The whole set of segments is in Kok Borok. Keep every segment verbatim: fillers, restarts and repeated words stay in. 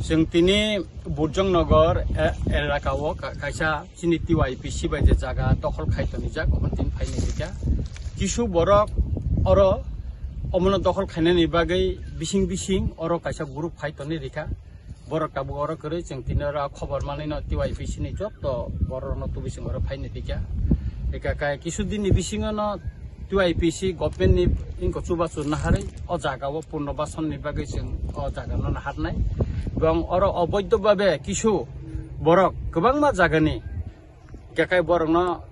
Chwng tini Burjong Nagar e-, elaka o ka-, kaisa chini T Y P C bai je jaga dokhol khai tonijak, omo tini phainai rikha. Kisu borok oro omono dokhol khainani bagwi bising bising oro kaisa group phai toni rikha. Borok tabuk oro kwrwi, chwng tini oro khobor manwi no T Y P C ni jotto borok no tubui chwng oro phainai rikha. Eka kai kisu din ni bisingo no T Y P C government ni inko chubachu naharwi o jaga o purno bason ni bagwi chwng o jaga no naharnai. Ebong oro oboidho babe kisu borok kwbangma jaga ni kekai borok no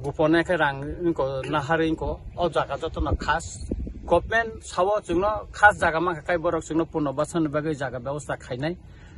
gupone khe rang inko naharwi inko o jaga joto no khas government sao chwng no khas jaga mankha kai borok chwng no purno bason ni bagwi jaga bebosta khainai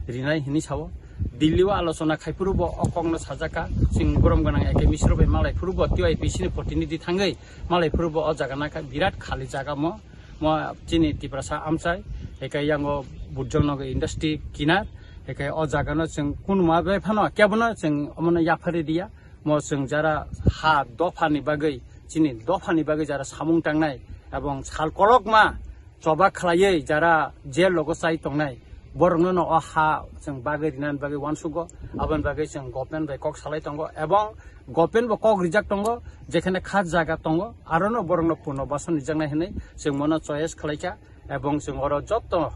rinai hinwi sao. Delhi o alochona khai phuru bo o kok no sajak kha, chwng borom gwnang A K Misro bai malai phuru bo T Y P C ni protinidhi thangwi malai phuru bo o jaga nakha birat khali jaga mo, mo chini Tiprasa amchai, eka yango Burjong Nagar industry kinar, eka o jaga no chwng kunuma bai phano kebo no chwng omo no yaphari diya, mo chwng jara ha dopha ni bagwi, chini dopha ni bagwi jara samung tangnai ebong sal kolokma choba khlaiwi jara jail logo chai tongnai, borokno no o ha chwng bagwi rinani bagwi uansugo, aboni bagwi chwng government bai kok salai tongo, ebong government bo kok rijak tongo, jekhane khas jaga tongo, arono borokno purno bason rijaknai hinwi chwng mono choice khlaikha, ebong chwng oro jotto,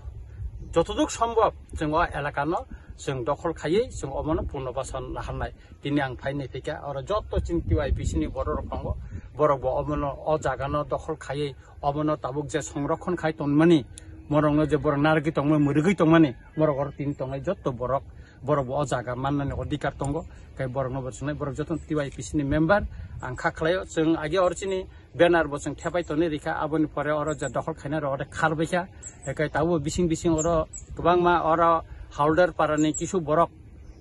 jotoduk sombhob chwng o elakano chwng dokhol khaiwi chwng omono purno bason naharnai. Tini ang phainai phikha, oro jotto chini T Y P C ni borok rok tongo, borok bo omono o jaga no dokhol khaiwi omono tabuk je songrokhon khai tonmani, morok no je borok narwgwi tongmani, mwrwgwi tongmani, morok oro tini tongnai jotto borok, borok bo o jaga mannani odhikar tongo, kai borok no bo swngnai, borok jotto T Y P C ni member. Ang kha khlaio, chwng age oro chini banner bo chwng thepai tonwi rikha, aboni pore oro je dokhol khainai rok oro kharbaikha, ekai tabuk bising bising oro kwbangma oro Haldar parani kisu borok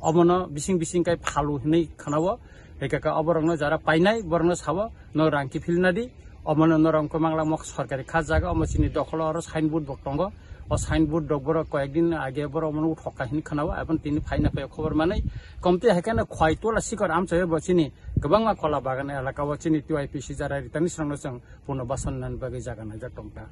omono bising bising kai phalu hinwi khnao, ekai ka oborokno jara painai borokno sao, no rang kiphilna di, omono norok kwmangla mok sorkari kha jaga, omo chini dokholo oro signboard bo tongo, o signboard rok borok koyek din age borok omono uthokha hinwi khnao, ebon tini phaina phaio khobor manwi, komti haikhe no khwai tola sikor amchaio bo chini kwbangma kola bagan elaka o chini T Y P C jara ritani srangno chwng purno bason nani bagwi jaga naijak tongkha.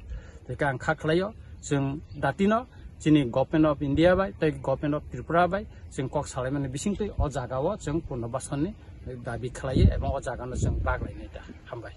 Tei ang kha khlaio, chwng datino chini Government of India bai tei Government of Tripura bai chwng kok salaimani bisingtwi o jaga o chwng purno basonni dabi khlaio ebong o jaga no chwng baglainai da. Hambai.